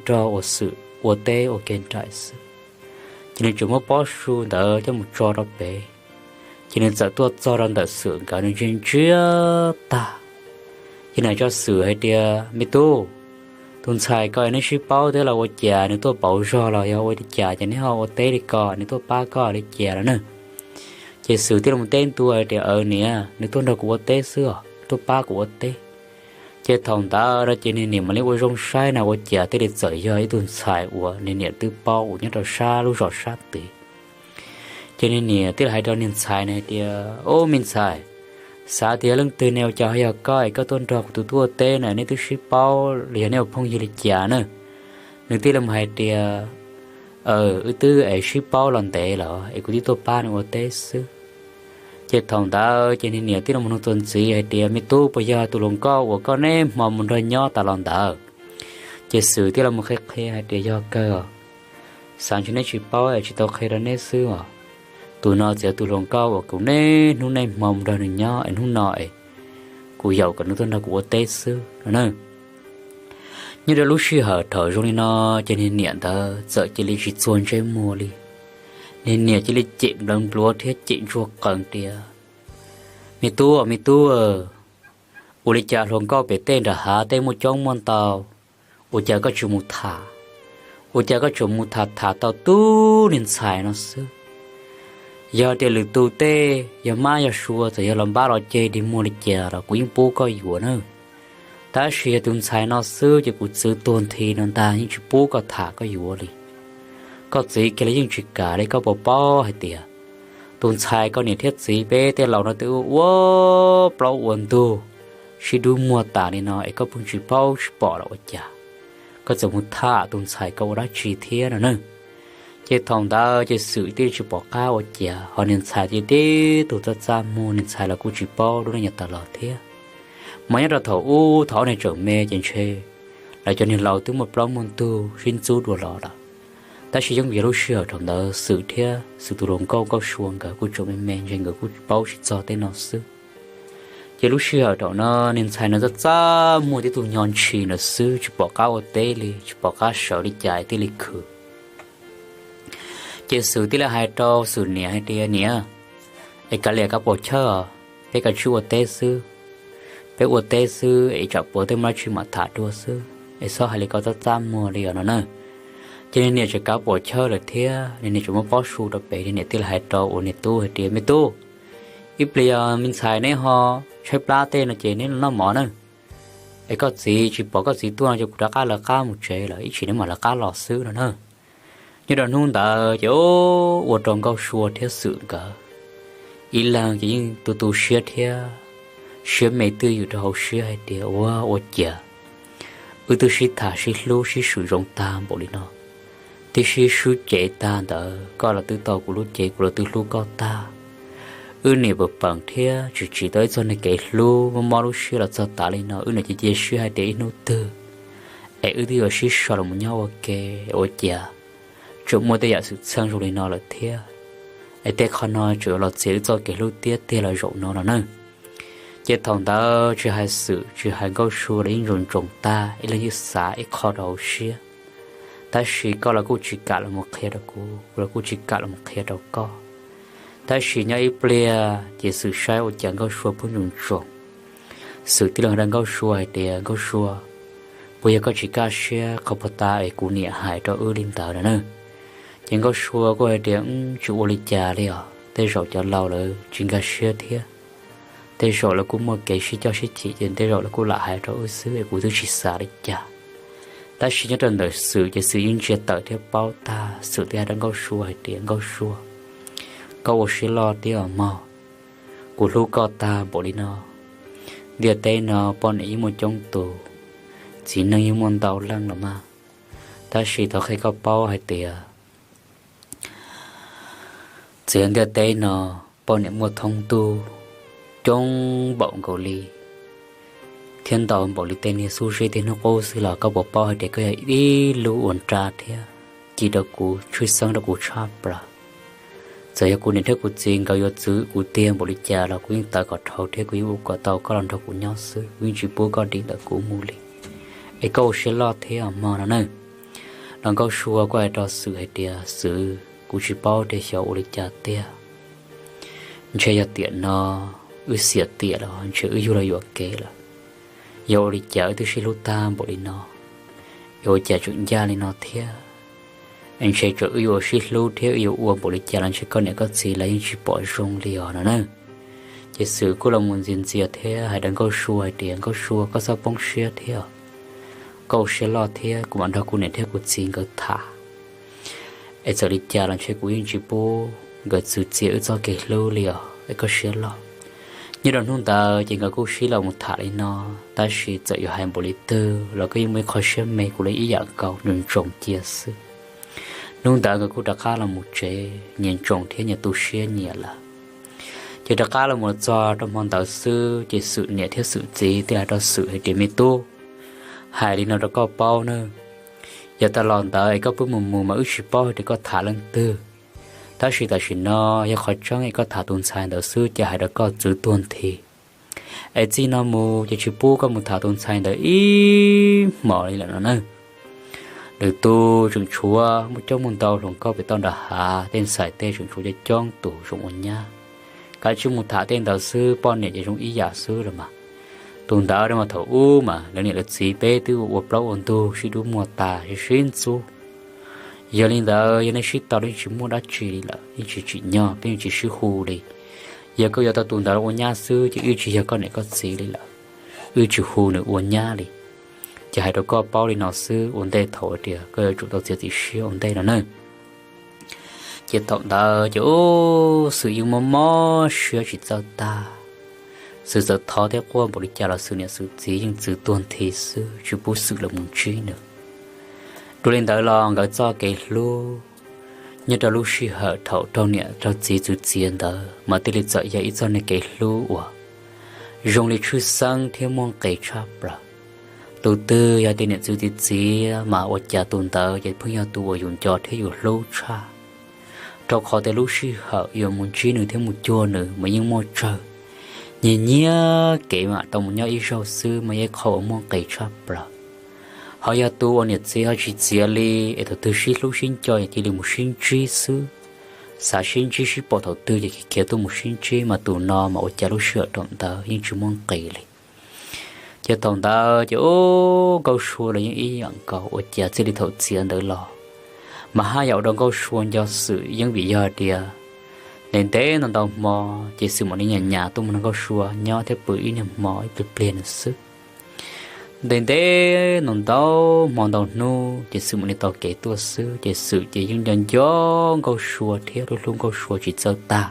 nrog uas Xwm ua teb ua ke nraim xwb. Ces nws tseem muab pob su ntawd coj mus tso rau pem, ces nws txawm tuaj txog rau ntawm Xwm nkawd, nws ntsia ntsia tag, ces nws hais rau Xwm hais tias, Me tub, tus ntxhais ko neb sib paub thiab los ua cas nws tuaj pauv zog los yog ua li cas ces neb ho ua teb li ko, nws tuaj pab koj li cas los ne? Ces Xwm thiaj li mus teb ntua hais tias, Aws niam, nws tuaj nrog kuv ua teb xwb os, tuaj pab kuv ua teb. Ces thaum ntawd no ces niag niam mam li ua zoo saib na ua cas thiaj li txawm yog ib tug ntxhais uas niag niam twb paub uas nyob rau sab lub zos sab tid. Ces niag niam thiaj li hais rau niag ntxhais na hais tias, Ob, me ntxhais, xav tias leej twg ne ua cas ho yog koj es koj tuaj nrog kuv tus tub ua teb na, neb twb sib paub los yog neb ua phooj ywg li cas na? Nws thiaj li mus hais tias, Aws, wb twb es sib paub los ntev lawm es kuv thiaj tuaj pab nws ua teb xwb. Ces thaum ntawd ces niag niam thiaj li mus nug tus ntxiv hais tias, Me tub, puas yog tus hluas nkauj uas koj niaj hmo mus nrog nyob tas los ntawd? Ces Xwm thiaj li mus qhia qhia hais tias, Yog kawg os, xav ntshe neb tsis paub es tsis tau qhia rau neb xwb os. Tus no txawm yog tus hluas nkauj uas kuv niaj hnub niaj hmo mus nrog nws nyob es hnub no es kuv yaum kom nws tuaj nrog kuv ua teb xwb no na. Nyob rau lub sij hawm thaum zoo li no, ces niag niam ntawd txawm cia li tsis txuag ntsej muag li. Niag niam cia li cem nplawv npluav thiab cem ntsuag qees tias, Me tub, me tub, ua li cas hluas nkauj pem tej nram hav tej muaj coob muaj ntau, ua cas koj tsis mus tham? Ua cas koj tsuas mus tham tham tau tub niag ntxhais no xwb? Yog tias lwm tus tej yog mab yog sua txawm yog los npab los ceg dig muag li cas los kuv yeej pub koj yuav na. Tab sis yog tus ntxhais no xwb ces kuv txwv tuag nthi no ntag, yeej tsis pub koj tham koj yuav li. Koj txiv kiag los yeej tsis kam li, koj puas paub hais tias tus ntxhais koj niam thiab txiv peb tej laus no twb ua plaub ua ntug sib dub muag tas li no es koj pheej tsis paub tsis pom los ua cas? Koj txawm mus tham tus ntxhais ko ua dab tsi thiab no na? Ces thaum ntawd ces Xwm thiaj tsis pom qab ua cas, ho niag ntxhais ces tib tug txaj txaj muag, niag ntxhais los kuj tsis paub lub neej nyob tas los thiab. Mas nyob rau thaum ub thaum ob niag tseem me ces ntshe lawv cov niag laus twb muaj plaub muaj ntug sib ntxub dua los lawm. Tab sis yeej yog lub sij hawm thaum ntawd Xwm thiab Xwm tus hluas nkauj Nkauj Sua nkawd kuj tseem me me, ntshe nkawd kuj paub tsis txog tej no xwb. Ces lub sij hawm thaum no niag ntxhais no txaj txaj muag tib tug nyo ntshis ntawd xwb, tsis pom qab ua teb li, tsis pom qab sawv li cas thiaj li khwv. Ces Xwm thiaj li hais rau Xwm niam hais tias, Niam, es kav liam kav pom chawj os, peb kav tsij ua teb xwb. Peb ua teb xwb es tsam puav tej muaj dab tsi mam tham dua xwb, es txhob hais li ko txaj txaj muag li os no na. Ces niag niam tseem kav pom chawj lawm thiab, niag niam tseem muab pob su rau pem, niag niam thiaj li hais rau uas niag tub hais tias, Me tub, ib pliag me ntxhais neb ho tshaib plab tej no ces neb los noj mov na. Es koj txiv tsis pom koj txiv tuaj no ces kuv rov qab lawv qab mus tsev lawm, ib tsam neb mam lawv qab los xwb no na. Nyob rau hnub ntawd ces ua rau Nkauj Sua thiab Xwm nkawd ib leeg ces yeej tu tu siab thiab siab me twj ywm rau hauv siab hais tias, Ua, ua cas wb twb sib tham sib hlub sib swm zoo tag npaum li no, twb sib swb cev tag ntawd, koj los twb tau kuv lub cev, kuv los twb hlub koj tag. Wb niam pam peem thiab tsis tsim tau ib txoj niag kev hlub mob mob lub siab los txog tav li no, wb niam cia cia siab hais tias ib hnub twg es wb twb yuav sib so los mus nyob ua ke, ua cas tseem muaj tej yam xwm txheej zoo li no lawm thiab. Es tej qho no tseem yuav los txiav wb txoj kev hlub tiag tiag los zaum no no na. Ces thaum ntawd tsis hais Xwm tsis hais Nkauj Sua los yeej ntsoos ntsoos tag, ib leeg yeej xav ib qho rau hauv siab. Tab sis koj los kuj tsis kam los mus qhia rau kuv, kuv los kuj tsis kam los mus qhia rau koj. Tab sis nyob ib pliag ces Xwm saib ua cas Nkauj Sua pheej ntsoos ntsoos. Xwm thiaj li hais rau Nkauj Sua hais tias, Nkauj Sua, puas yog koj tsis kaj siab qhov puag ta es kuv niam hais rau wb li ntawd no na? Ces Nkauj Sua kuj hais tias, Tsis ua li cas li os, tej zaum cov laus lawv tsis nkag siab thiab. Tej zaum lawv kuj muaj kev sib coj sib chim ces tej zaum lawv kuj lam hais rau wb xwb es kuv twb tsis xav li cas. Tab sis nyob rau ntawm Xwm ces Xwm yeej ntsia tawm thiab paub tag. Xwm thiaj hais rau Nkauj Sua hais tias, Nkauj Sua, koj ua siab loj thiab os mog. Kuv hlub koj tag npaum li no, ntiaj teb no poj niam yeej muaj coob tus, txiv neej yeej muaj ntau leej los mas, tab sis thov qhia koj paub hais tias txawm yog ntiaj teb no poj niam muaj thoob ntuj coob npaum nkaus li, thiab ntau npaum li tej niag xub zeb tej hnub qub xwb los koj puas paub hais tias koj yog ib lub uas nra thiab ci rau kuv, tshwj xeeb rau kuv tshaj plaws. Txawm yog kuv niam thiab kuv txiv nkawd yuav txwv kuv tiag npaum li cas los kuv yeej tawv kom dhau thiab kuv yeej ua kom tau koj los nrog kuv nyob xwb, kuv yeej tsis pub koj dim ntawm kuv mus li. Es koj ua siab loj thiab os mog no na. Los Nkauj Sua kuj hais rau Xwm hais tias, Xwm, kuv tsis paub tias xyov ua li cas tiag. Ntshe yog tiam no wb xiam tiam los ntshe wb yug los yuam kev lawm. Yog ua li cas wb twb sib hlub tag npaum li no, es ua cas tseem ncaj li no thiab? Ntshe txawm wb yuav ua sib hlub thiab wb yuav ua npaum li cas los ntshe koj niam koj txiv lawv yeej tsis pom zoo li os no na. Ces Xwm kuj los mus ntxias ntxias thiab hais rau Nkauj Sua hais tias, Nkauj Sua, koj txhob poob siab thiab, koj ua siab loj thiab, kuv mam nrog kuv niam thiab kuv txiv nkawd tham. Es txawm li cas los ntshe kuv yeej tsis pub nkawd txwv txiav wb txoj kev hlub li os, es koj siab loj. Nyob rau hnub ntawd ces nkawd kuj sib los mus tham li no, tab sis txawm yuav hais npaum li twg los koj yeej muaj ib qho siab me kuv li ib yam nkaus, nyob ntsoov cia xwb. Hnub ntawd nkawd kuj rov qab los mus tsev, nyias ntsoov thiab nyias tu siab nyias lawm. Ces rov qab los mus txog rau hmo ntawd xwb ces Xwm niam thiab Xwm txiv thiaj hais rau Xwm hais tias, Me tub, hais li no rau koj paub nawb, yog tas los ntawd es koj pheej mus mus mas wb tsis paub tias koj tham leej twg. Tab sis tam sim no yog qhov tseeb es koj tham tus ntxhais ntawd xwb ces hais rau koj txwv tuag nthi. Es txij no mus ces tsis pub koj mus tham tus ntxhais ntawd ib hmos li lawm no na. Lwm tus tseem tshuav muaj coob muaj ntau hluas nkauj pem toj nram hav, tej ntxhais tej tseem tshuav coob coob tus zoo ua nyab. Kav tsij mus tham tej ntawd xwb, poj niam ces zoo ib yam xwb los mas. Tus ntawd mas thaum ub mas lawv niam lawv txiv peb twb ua plaub ua ntug sib dub muag tas sib sib ntxub. Yog li ntawd yog nej sib tau los yeej tsis muaj dab tsi li lawm, yeej tsis tsim nyog, peb yeej tsis sib hu li. Yog koj yuav tau tus ntawd ua nyab xwb ces wb tsis yog koj niam koj txiv li lawm, wb tsis hu nws ua nyab li. Ces hais rau koj paub li no xwb, ua ntej thaum tias koj yuav tsum tau txiav txim siab ua ntej no na. Ces thaum ntawd ces ub, Xwm yeej mob mob siab tsis txawj tag. Xwm txawm thov thiab quaj npaum li cas los Xwm niam Xwm txiv yeej txwv tuag nthi xwb, tsis pub Xwm los mus ntsib nws. Dua li ntawd los nkawd txoj kev hlub nyob rau lub sij hawm thaum raug niam raug txiv txwv txiav ntawd mas thiaj li txawm yog ib txoj niag kev hlub uas zoo li tshwj xeeb thiab muaj nqis tshaj plaws. Tus twg yog tias niam txiv txwv txiav mas ua cas tus ntawd ces pheej yog tus uas yus nco thiab yus hlub tshaj, rau qhov tias lub sij hawm yuav mus ntsib nws thiab mus cuag nws mas yeej muaj tsawg, nyias nyias kev mam tau mus nyob ib zaug xwb mas yog ib qho uas muaj nqis tshaj plaws. Ho yog tus uas niam txiv ho tsis txiav li es thaum twg sib hlub sib nco ces cia li mus sib ntsib xwb, xav sib ntsib sib pom thaum twg ces khiav tuaj mus sib ntsib mas tus no mas ua cas lub sij hawm rau ntawd yeej tsis muaj nqis li. Ces thaum ntawd ces ub, Nkauj Sua los yeej ib yam nkaus, ua cas txij li thaum txiav ntawd los mas haj yam ua rau Nkauj Sua nco Xwm, yeej vim yog tias ntev ntev ntau ntau hmo ces Xwm mam li nyas nyas tuaj mus nrog Nkauj Sua nyob thiab pw ib niag hmo ib pliag pliag nws xwb. Ntev ntev ntau ntau hmo ntau hnub ces Xwm mam li tau kev tuaj xwb ces Xwm ces yeej nco nco Nkauj Sua thiab hlub hlub Nkauj Sua tsis txawj tag.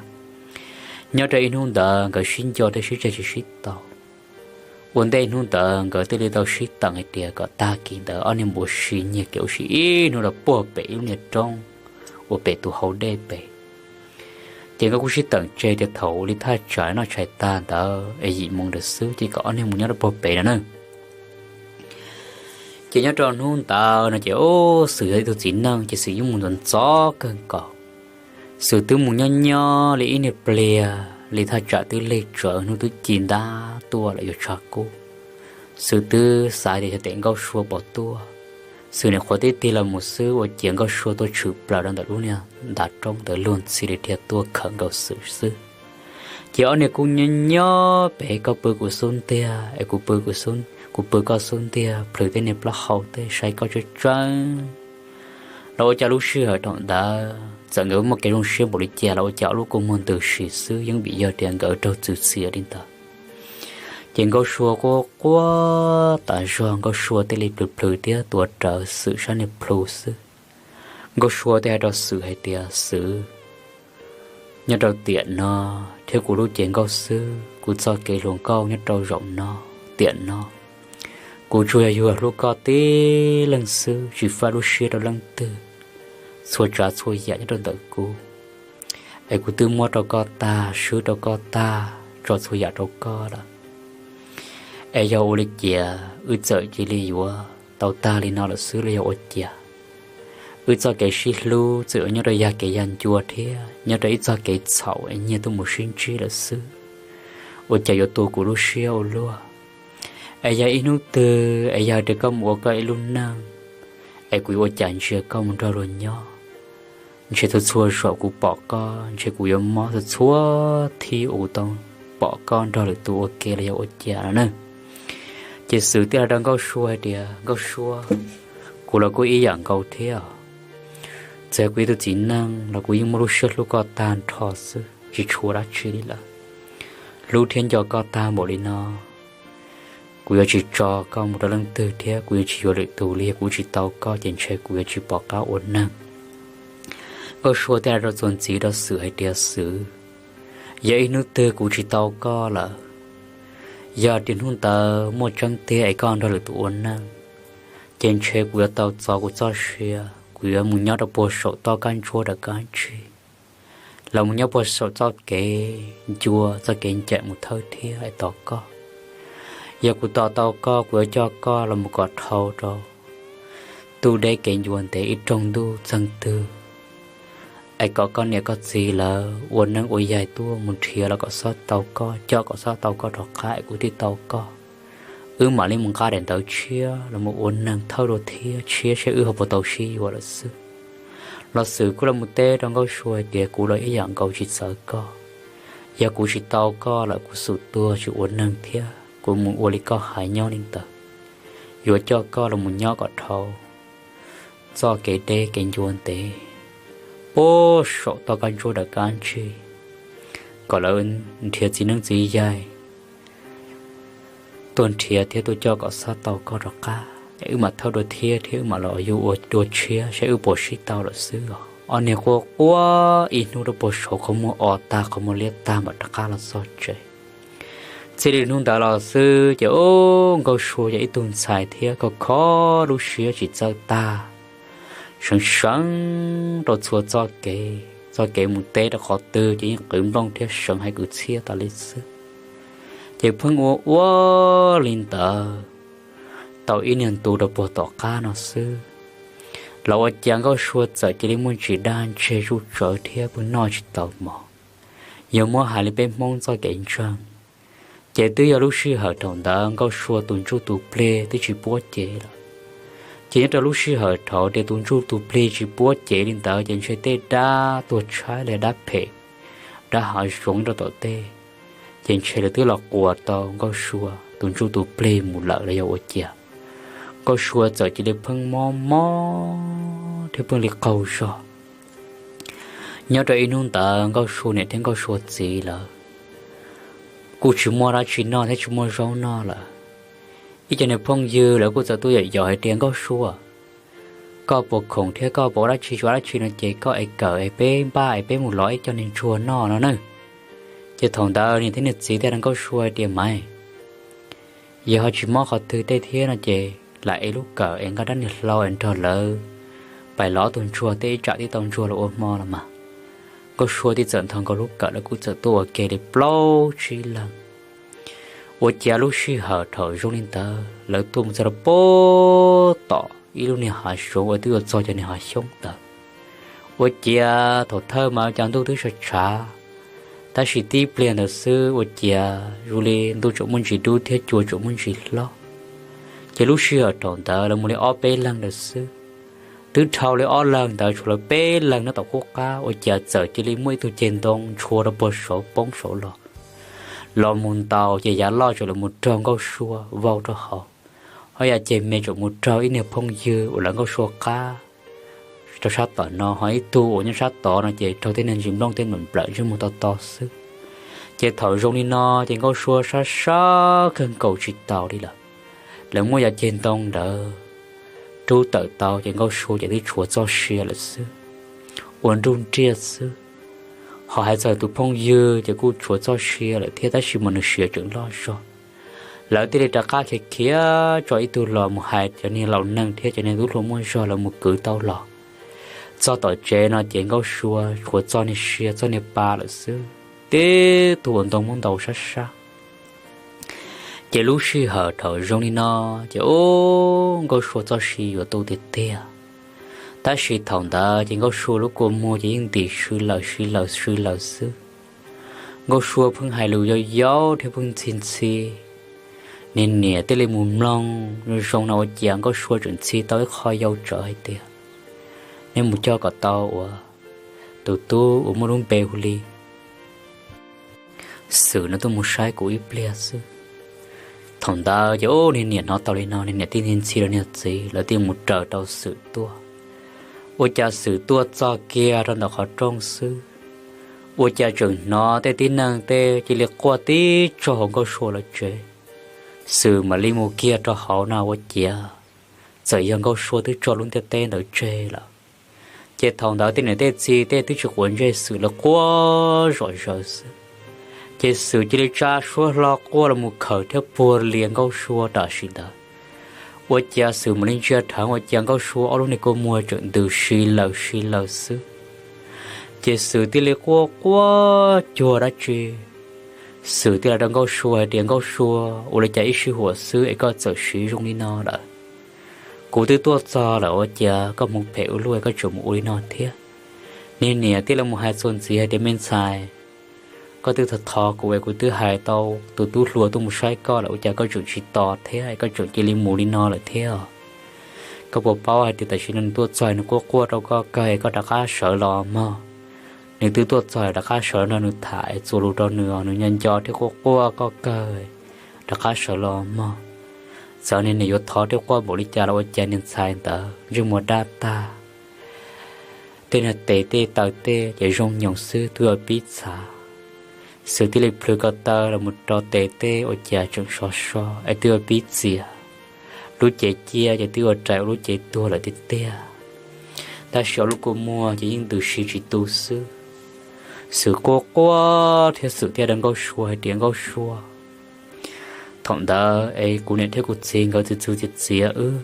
Nyob rau ib hnub ntawd nkawd sib nco thiab sib tseg tsis sib tau. Ua ntej hnub ntawd nkawd thiaj li tau sib teem hais tias kom tag kis ntawd ob niag mus ua si nyiag kev ua si ib hnub rau puag pem ib lub niag roob uas pem tus hau dej pem. Ces nkawd kuj sib teem tseg tias thaum li thaj tsam noj tshais tag ntawd es yim moos ntawd xwb ces kom ob niag mus nyob rau puag pem no na. Ces nyob rau hnub ntawd no ces ub, Xwm yog ib tug txiv neej ces Xwm yeej mus ntxov ntxov kawg nkaus. Xwm twb mus nyob nyob li ib niag pliag li thaj tsam twb lig tsawv, hnub twb ci ntab tuaj lawm yuav tshav kub. Xwm twb xav tias xyov tes Nkauj Sua puas tuaj. Xwm nim qhuav tib tig los mus xwb ua ciav Nkauj Sua tuaj tshwm plaws rau ntawm lub niag ntav roob ntawd luag ntxhi li dhia tuaj khawm nkaus Xwm xwb. Ces ob niag kuj nyob nyob pem, koj pw kuv xub ntiag es kuv pw kuv xub, kuv pw koj xub ntiag, plhws tej niag plaub hau tej saib koj tseeb tseeb. Los ua cas lub sij hawm thaum ntawd txawm nkawd muaj kev zoo siab npaum li cas los ua cas ob lub kua muag ntws si xwb, yeej vim yog tias nkawd raug txwv txiav li ntawd. Ces Nkauj Sua quaj quaj tas zog, Nkauj Sua thiaj li plhws plhws thiab tuav rawv Xwm sab niag plhu xwb. Nkauj Sua thiaj hais rau Xwm hais tias, Xwm, nyob rau tiam no thiab kuv lub cev nkauj xwb, kuv txoj kev hluas nkauj nyob rau zaum no, tiam no, kuv tsuas yog yuav hlub koj tib leeg xwb, tsis faib lub siab rau leej twg. Txhua tsav txhua yam nyob rau ntawm kuv, es kuv twb muab rau koj tag, swb rau koj tag, tso txhua yam rau koj lawm. Es yog ua li cas wb txawm cia li yuav tau tag li no lawm xwb los yog ua cas? Wb txoj kev sib hlub txawm yuav nyob rau yag kev yag ncua thiab nyob rau ib txoj kev txhaum es nyiag tuaj mus sib ntsib lawm xwb. Ua cas yuav tu kuv lub siab ua luaj? Es yog ib hnub twg es yog tias koj mus ua koj ib lub neej, es kuv yuav ua cas ntsia koj mus nrog luag nyob. Ntshe txhua txhua zaus kuv pom koj ntshe kuv yuav mob txhua txhua thib uas kuv tau pom koj nrog lwm tus ua ke los yog ua cas no ne. Ces Xwm thiaj hais rau Nkauj Sua hais tias, Nkauj Sua, kuv los kuj ib yam nkaus thiab. Txawm kuv ib tug txiv neej los kuv yeej muaj lub siab hlub koj tag nrho xwb, tsis tshuav dab tsi li lawm. Hlub thiab nco koj tag npaum li no, kuv yuav tsis tso koj mus rau leej twg thiab kuv yuav tsis yuav lwm tus li. Yog kuv tsis tau koj ces ntshe kuv yuav tsis pom qab ua neeg. Nkauj Sua thiaj hais rau txuas ntxiv rau Xwm hais tias, Xwm, yog ib hnub twg kuv tsis tau koj lawm, yog tias hnub ntawd muaj tseeb tiag es koj nrog lwm tus ua neej, ces ntshe kuv yuav tau txo kuv txoj sia, kuv yuav mus nyob rau puag saum toj kab ntsuab rov qab ntsig, los mus nyob puag saum txoj kev ncua, txoj kev ncaim mus thawj thiab es tos koj. Yog kuv tos tau koj, kuv yuav coj koj los mus kom dhau rau ntuj deb kev ncua ntev ib rooj ntuj txeeg twg, es kom koj niam koj txiv lawv ua neeb ua yaig tuaj mus nrhiav los kom xob tau koj, coj kom xob tau koj rov qab es kuv thiaj tau koj. Wb mam li mus nqa daim ntawv tshiab los mus ua neeg thawj dua thiab tshiab seb wb ho puas tau sib yuav lawm xwb. Los Xwm kuj los mus teb rau Nkauj Sua hais tias, Kuv los ib yam nkaus tsis txawv koj. Yog kuv tsis tau koj lawm kuv xum tuag tsis ua neeg thiab kuv mus ua li koj hais nyob li ntawd, yuav coj koj los mus nyob kom dhau txoj kev deb kev ncua ntev puag saum toj kab ntsuab rov qab ntsig, kom lawv nrhiav txiv neeb txiv yaig tuaj nrhiav thiab tuaj coj kom xob tau koj rov qab, es wb mam thawj dua thiab thiab wb mam los yug ua dua tshiab seb wb puas sib tau lawm xwb os. Ob niag quaj quaj ib hnub rau puag saud, qhov muag o tag qhov muag liab tag mam rov qab los txog tsev. Txij li hnub ntawd los xwb ces ub, Nkauj Sua yog ib tug ntxhais thiab kho kho lub siab tsis txawj tag, seev seev rau txhua txoj kev, txoj kev mus teb rau qhov twg ces yeej qwv nplooj thiab seev hais kwv txhiaj tas li xwb. Ces pheej ua ua li ntawd tau ib niag ntu rau puag tom qab no xwb, los ua cas Nkauj Sua txawm cia li muaj ntsis daj ntseg zuj tsawv thiab pheej noj tsis tau mov. Yog muab hais li peb Hmoob txoj kev ntseeg, ces twb yog lub sij hawm thaum ntawd Nkauj Sua tus ntsuj tus plig twb tsis puab cev lawm. Ces nyob rau lub sij hawm thaum tias tus ntsuj tus plig tsis puab cev li ntawd ces ntshe tej dab tuag tshaib los dab phem, dab hav zoov rau tom tej, ces ntshe lawv twb los quas tau Nkauj Sua tus ntsuj tus plig mus lawm los yog ua cas, Nkauj Sua txawm cia li pheej mob mob thiab pheej li qaug zog. Nyob rau ib hnub ntawd Nkauj Sua niam thiab Nkauj Sua txiv lawv kuj tsis muaj dab tsi noj thiab tsis muaj zaub noj lawm. Ib co niag phooj ywg lawv kuj txawm tuaj yaum yaum hais tias, Nkauj Sua, koj puas khoom thiab koj puas ua dab tsi tsis ua dab tsi no ces koj es kawm es peb npaj es peb mus lov ib co niag ntsuag noj no na. Ces thaum ntawd niam thiab niag txiv thiaj rau Nkauj Sua hais tias, Maiv, yog ho tsis mob qhov twg tej thiab no ces lam ev lub kawm es nqa rab niag hlau es nrog lawv pais lov tus ntsuag tej ib tsam twb tau ntsuag los ua hmo los mas. Nkauj Sua thiaj txawm nthos nkaus lub kawm lawv kuj txawm tuaj ua ke li plaub tsib leeg. Ua cas lub sij hawm thaum zoo li ntawd lawv tuaj mus txog rau puag tom ib lub niag hav zoov uas twb yuav txog cov niag hav xyoob ntawd. Ua ciav thaum thawj mas ua cas ntuj twb tshav tshav, tab sis tib pliag ntawd xwb ua ciav zoo li ntuj tseem muaj ntsis dub thiab cua tseem muaj ntsis hlob. Ces lub sij hawm thaum ntawd lawv mus li ob peb leeg ntawd xwb, twb dhau li ob leeg ntawd tshuav lawv peb leeg nyob tom qub qab ua ciav txawm cia li muaj ib tug ceg ntoo ntshua rau puag saud poob saud los, los mus ntaus ces yav loj tseem los mus raug Nkauj Sua vau rau hauv, ho yav ceg me tseem mus raug ib niag phooj ywg uas lawv Nkauj Sua qab rau sab tom no, ho ib tug uas nyob sab tod no ces raug tej niag ntsis nplooj tej nplawm ntsej muag to to xwb. Ces thaum zoo li no ces Nkauj Sua sab sab kawg nkaus tsis taus li lawm. Lawv muab yav ceg ntoo ntawd rub tawm tau ces Nkauj Sua ces twb tshuav txoj sia lawm xwb, ua nruj nriaj xwb. Ho hais txog tus phooj ywg ces kuj tshuav txoj sia lawm thiab tab sis mas nws siav tseem loj zog. Lawv thiaj li rov qab khiav khiav tso ib tug los mus hais cov niag laus neeg thiab cov niag tub hluas muaj zog lawv mus kwv tau los. Txog tom tsev no ces Nkauj Sua tshuav txoj niag sia txoj niag pa lawm xwb, tib tug ua ntoo muab ntaus sab sab. Ces lub sij hawm thaum zoo li no ces ub, Nkauj Sua txoj sia yuav tu tiag tiag. Tab sis thaum ntawd ces Nkauj Sua lub kua muag ces yeej ntim sw lawm sw lawm sw lawm xwb. Nkauj Sua pheej hais lus yau yau thiab pheej ntxhi ntxhi, Niag niam thiaj li mus mloog zoo zoo no ua cas Nkauj Sua tseem ntxhi tau ib qho yau tsawv hais tias, nej mus coj kom tau uas tus tub uas muaj lub npe hu li Xwm no tuaj mus saib kuv ib pliag xwb. Thaum ntawd ces ub, niag niam hnov tau li no, niag niam thiaj ntxhi rau niag txiv, lawv thiaj mus raws rau Xwm tuaj. Ua cas Xwm tuaj txog kiag rau ntawm qhov rooj xwb, ua cas tseem hnov tej tib neeg tej cia li quaj tib tsaug hauv Nkauj Sua lawv tsev. Xwm mam li mus kiag rau hauv no ua ciav txawm yog Nkauj Sua twb tso lub ntiaj teb ntawd tseg lawm. Ces thaum ntawd tej niam tej txiv tej twb tsis quav ntsej Xwm, lawv quaj zom zaws xwb. Ces Xwm cia li tsa suab hlo quaj los mus khawm thiab puag lias Nkauj Sua tam sim ntawd. Ua cas Xwm mam li ntsia dheev ua cas Nkauj Sua ob lub niag kua muag tseem ntws si lawm si lawm xwb. Ces Xwm thiaj li quaj quaj cuag dab tsi, Xwm thiaj li rau Nkauj Sua hais tias, Nkauj Sua, ua li cas ib sij huam xwb es koj txawm siv zoo li no lawm? Kuv twb tuaj txog lawm ua cas koj hmoov phem ua luaj es koj tseem mus ua li no thiab? Niag niam thiaj li mus hais txuas ntxiv hais tias, me ntxhais, koj twb thov thov kuv es kuv twb hais tau tus tub hluas tuaj mus saib koj lawm ua cas koj tseem tsis tos thiab es koj tseem cia li mus li no lawm thiab? Koj puas paub hais tias tam sim no nws tuaj txog nws quaj quaj rau koj kawg es koj rov qab sawv los mog. Nws twb tuaj txog rov qab sawv nrog nws tham es txuas lus rau nws, nws nyob nco thiab quaj quaj koj kawg, rov qab sawv los mog. Txawm niag niam yuav thov thiab quaj npaum li cas los ua cas niag ntxhais ntawd ntsej muag daj tag, tej niag tes tej taw tej ces zoo nyoos xwb twb ua pib txhav. Xwm thiaj li plhws ko taw los mus rau tes tej ua cas tseem sov so es twb ua pib txias. Lub cev ciaj ces twb ua rais ua lub cev tuag lawm tiag tiag, tab sis ob lub kua muag ces yeej ntws si tsis tu xwb. Xwm quaj quaj thiab Xwm thiaj rau Nkauj Sua hais tias, Nkauj Sua, thaum ntawd es kuv niam thiab kuv txiv nkawd txwv txwv txiav txiav wb,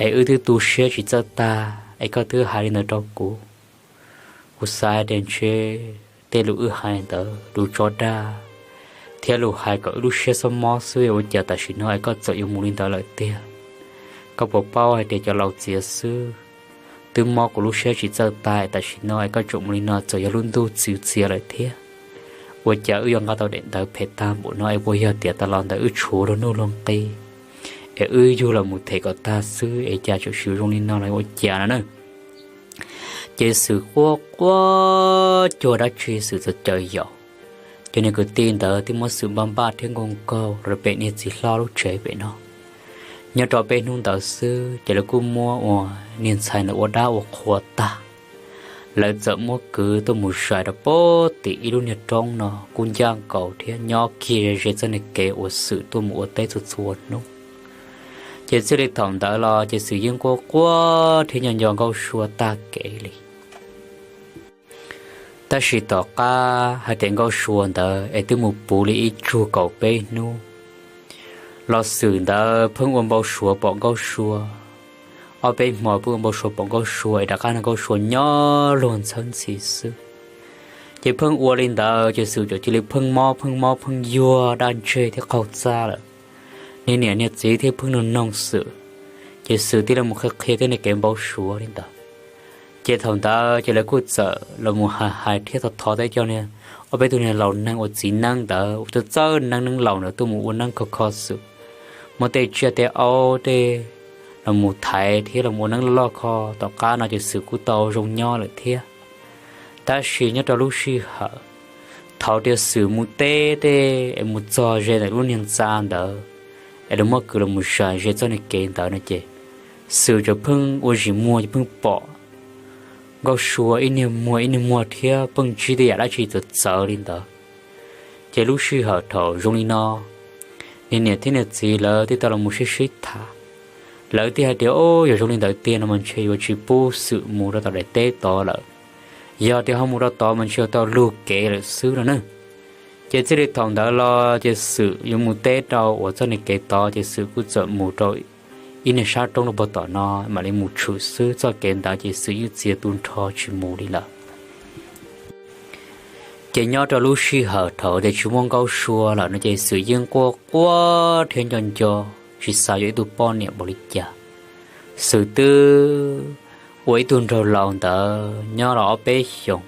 es wb twb tu siab tsis txawj tag es koj twb hais li ntawd rau kuv. Kuv xav tias ntshe tej lus wb hais ntawd lus tso dag thiab lus hais kom wb lub siab xob mob xwb ua cas tam sim no es koj txawm yuav mus li ntawd lawm tiag. Koj puas paub hais tias cov laus txiav xwb twb mob kuv lub siab tsis txawj tag, tam sim no es koj tseem mus li no txawm yog lub ntuj txwv txiav lawm thiab. Ua cas wb yuav nqa tau daim ntawv phem tag npaum no es puas yog tias tas los ntawd wb tshuav luag nuj luag nqi es wb yug los mus them kom tag xwb es cas tseem siv zoo li no los ua cas no na? Ces Xwm quaj quaj cuag dab tsi Xwm txawm caws yaum. Ces niag kwv tij ntawd twb muab Xwm npaj npaj thiab nkaug nkaug rau pem niag txiv hlob lub tsev pem no. Nyob rau peb hnub ntawd xwb ces lawv kuj muab ua niag ntxhais ntawd ua dab ua qhua tag, lawv txawm muab kwv tuaj mus zais rau pem tim ib lub niag roob no kuj ncaj nkaus thiab nyob kiag ze ze txoj niag kev uas Xwm tuaj mus ua teb txhua txhua hnub. Ces txij li thaum ntawd los ces Xwm yeej quaj quaj thiab nco nco Nkauj Sua tag kev li. Tab sis tom qab hais tias Nkauj Sua ntawd es twb mus puv li ib tsug kaum peb hnub los Xwm ntawd pheej ua npau suav pom Nkauj Sua. Ob peb hmo pheej ua npau suav pom Nkauj Sua es rov qab nrog Nkauj Sua nyob luag ntxhawb ntxhi xwb. Ces pheej ua li ntawd ces Xwm txawm cia li pheej mob pheej mob pheej yuag daj ntseg thiab qaug txaj lawm. Niag niam niag txiv thiaj pheej nug noog Xwm, ces Xwm thiaj li mus qhia qhia tej niag kev npau suav li ntawd. Ces thaum ntawd ces lawv kuj txawm los mus hais hais thiab thov thov tej cov niag, ob peb tug niag laus neeg uas txiv neeb ntawd uas txawj txawj neeb neeb laus ntawd tuaj mus ua neeb kho kho Xwm, muab tej tsiaj tej aub tej los mus thaiv thiab los mus ua neeb loj loj kho. Tom qab no ces Xwm kuj tau zoo nyob lawm thiab. Tab sis nyob rau lub sij hawm thaum tias Xwm mus teb tej es mus txog ze ntawm lub niag ntxa ntawd es lawv muab kwv los mus zais ze txoj niag kev ntawd no ces Xwm txawm pheej ua zis muag ces pheej pom Nkauj Sua ib niag muag ib niag muag thiab pheej ntsib tej yam dab tsi txawv txawv li ntawd. Ces lub sij hawm thaum zoo li no, niag niam thiab niag txiv lawv thiaj tau los mus sib sib tham. Lawv thiaj hais tias, o, yog zoo li ntawd tiag no mas ntshe yuav tsis pub Xwm mus rau tom daim teb tod lawm. Yog tias ho mus rau tod mas ntshe yuav tau lug kev lawm xwb no na. Ces txij li thaum ntawd los ces Xwm yuav mus teb rau uas txoj niag kev tod ces Xwm kuj txawm mus rau ib niag sab roob rau puag tom no mam li mus tshwm xwb, txoj kev ntawd ces Xwm yeej txiav tu nrho tsis mus li lawm. Ces nyob rau lub sij hawm thaum tias tsis muaj Nkauj Sua lawm no ces Xwm yeej quaj quaj thiab nco nco, tsis xav yuav ib tug poj niam npaum li cas. Xwm twb ua ib tug nraug laus ntawd nyob los ob peb xyoos,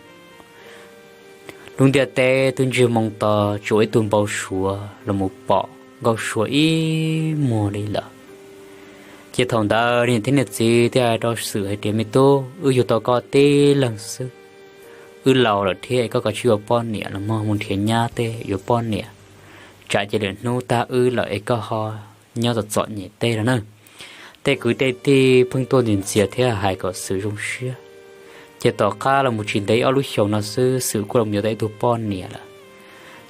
lub ntiaj teb twb ntsiag moo to, tsuas ib tug npau suav los mus pom Nkauj Sua ib muag li lawm. Ces thaum ntawd niam thiab niam txiv thiaj hais rau Xwm hais tias, Me tub, wb yug tau koj tib leeg xwb, wb laus lawm thiab es koj kav tsij yuav poj niam los mog, mus nrhiav nyab tej yuav poj niam, tsam ces lwm hnub tag wb lawm es koj ho nyob txom txom nyem tej no na. Tej kwv tej tij pheej tuaj ntxias ntxias thiab hais kom Xwm zoo siab. Ces tom qab los mus tsis ntev ob lub xyoos no xwb Xwm kuj los yuav tau ib tug poj niam lawm.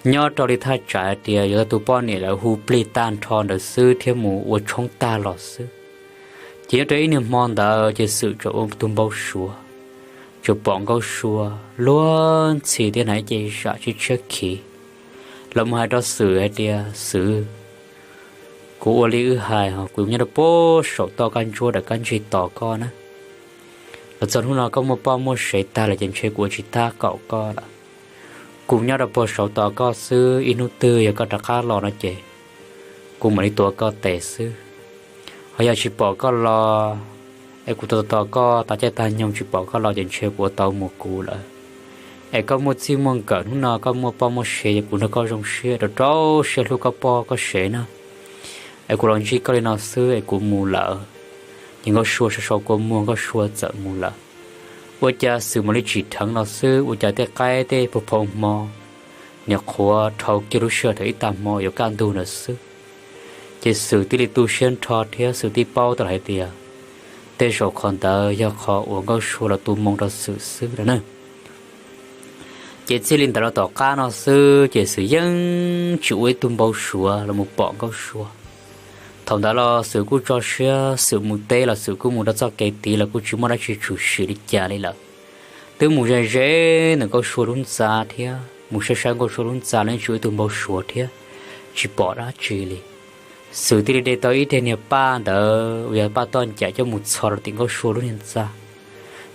Nyob rau li thaj tsam hais tias yuav tau tus poj niam lawm hu plig tag nrho ntawd xwb thiab mus ua tshoob tag los xwb. Ces nyob rau ib niag hmo ntawd ces Xwm tsuas ua tus npau suav, tsuas pom Nkauj Sua luag ntxhi thiab hnav ib ce zam tshiab tshiab khiv los mus hais rau Xwm hais tias, Xwm, kuv ua li wb hais ho, kuv nyob rau puag saum toj kab ntsuab ntawm kab ntsig tos koj na. Los txog hnub no koj muaj poj muaj sev tag lawm ces ntshe kuv ua tsis tab kaum koj lawm. Kuv nyob rau puag saud tos koj xwb, ib hnub twg yog koj rov qab los no ces kuv mam li tuav koj tes xwb. Ho yog tsis pom koj los, es kuv tos tos koj tas caij tag nyoog tsis pom koj los ces ntshe kuv ua tau mus kuv lawm. Es koj muaj txij muaj nkawm, hnub no koj muaj poj muaj sev, kuv nrog koj zoo siab rau rau siab hlub koj poj koj sev na. Es kuv los ntsib koj li no xwb es kuv mus lawm. Ces Nkauj Sua sau sau kua muag, Nkauj Sua txawm mus lawm. Ua cas Xwm mam li tsim dheev los xwb, ua cas tej qaib tej phau phau hmo, niam qhuav dhau kiag lub sij hawm thaum ib tag hmo yuav kaj ntug ntawd xwb. Ces Xwm thiaj li tu siab nrho thiab Xwm thiaj paub tau hais tias tej zaum qhov ntawd yog qhov uas Nkauj Sua los tu moo rau Xwm xwb no na. Ces txij li ntawd los tom qab no xwb ces Xwm yeej tsis ua ib tug npau suav los mus pom Nkauj Sua. Thaum ntawd los Xwm kuj tso siab, Xwm mus teb los Xwm kuj mus rau txoj kev tid los kuj tsis muaj dab tsi tshwm sim li cas li lawm. Twb mus ze ze ntawm Nkauj Sua lub ntxa thiab mus saib saib Nkauj Sua lub ntxa los yeej tsis ua ib tug npau suav thiab tsis pom dab tsi li. Xwm thiaj li de tau ib daim niag paj ntawd uas yog paj toj ncam coj mus txhos rau tim Nkauj Sua lub niag ntxa.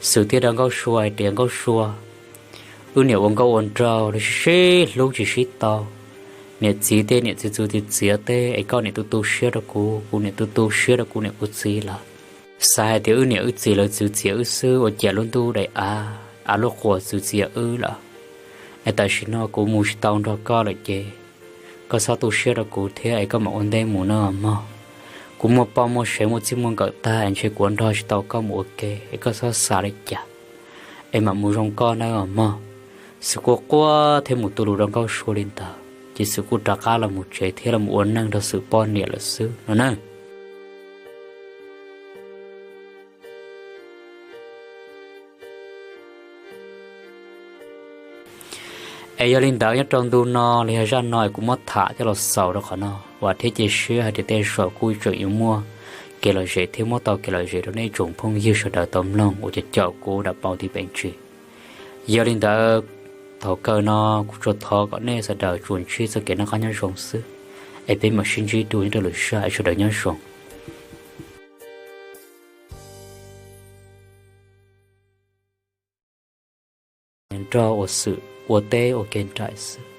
Xwm thiaj rau Nkauj Sua hais tias, Nkauj Sua, wb niam ua nkauj ua nraug los sib sib hlub tsis sib tau. Niam txiv tej niam txiv txwv txiv txiav tej es koj niam tu tu siab rau kuv, kuv niam tu tu siab rau kuv niam kuv txiv lawm. Xav hais tias wb niam wb txiv lawv txwv txiav wb xwb ua cas lub ntuj daim av, av lub quas txwv txiav wb lawm. Es tam sim no kuv mus tsis tau nrog koj lawm ces koj txhob tu siab rau kuv thiab es koj mam ua ntej mus nawb mog. Kuv muaj poj muaj sev muaj txij muaj nkawm tag es ntshe kuv ua nrog tsis tau koj mus ua ke es koj txhob xav li cas, es mam mus zoo koj nawb mog. Xwm kuj quaj thiab mus tu lus rau Nkauj Sua li ntawd ces Xwm kuj rov qab los mus tsev thiab los mus ua neej nrog Xwm poj niam lawm xwb no na. Es yog li ntawd nyob rau ntu no los yog zaj no es kuv muab tham coj los xaus rau qhov no, vam thiab cia siab hais tias tej zaum kuj tseem yuav muaj kev lom zem thiab muab tau kev lom zem rau nej tsoom phooj ywg sawv daws tau mloog uas cov caum kuv dam pau tiv peem tsis. Yog li ntawd, thaum kawg no kuv tsuas thov kom nej sawv daws tsuas ntsib txoj kev noj qab nyob zoo xwb, es peb mam sib ntsib dua nyob rau lwm zaj, es sawv daws nyob zoo. Nrog ua Xwm ua teb ua ke nraim xwb.